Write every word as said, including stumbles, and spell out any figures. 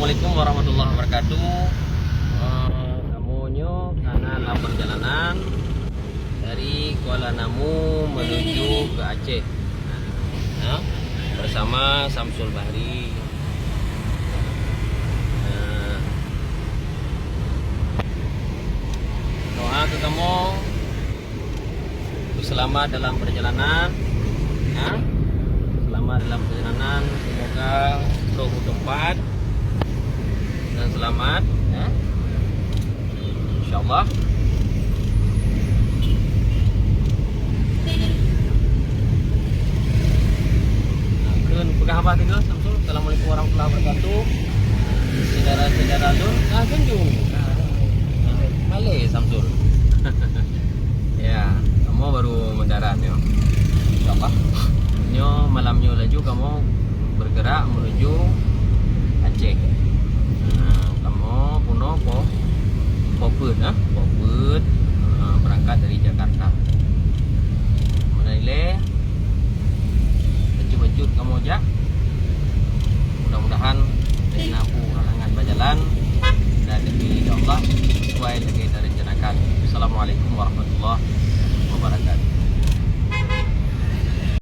Assalamualaikum warahmatullahi wabarakatuh. Eh, kamoe nyoe kana lam perjalanan dari Kuala Namu menuju ke Aceh. Ya, bersama Samsul Bahri. Eh, doa ke kamoe. Selamat dalam perjalanan. Ya. Selamat dalam perjalanan. Semoga troh u teumpat dan selamat. Ya. InsyaAllah. Nah, kheun peugah haba tiga, Samsul. Assalamualaikum warahmatullahi wabarakatuh. Saudara-saudara lôn, ah, senyum. Ah, malèe Samsul. Ya, kamoe baru mendarat nyoe. InsyaAllah. Nyoe malam nyoe laju kamoe bergerak menuju Aceh. Nah, kamoe peunoh Po, Po Peuet, ah, Po Peuet, ah, berangkat dari Jakarta. Meunan ilèe, bacut-bacut kamoe jak. Mudah-mudahan hana peue halangan bak jalan dan insyaAllah sesuai lagèe tarencanakan. Assalamualaikum warahmatullahi wabarakatuh.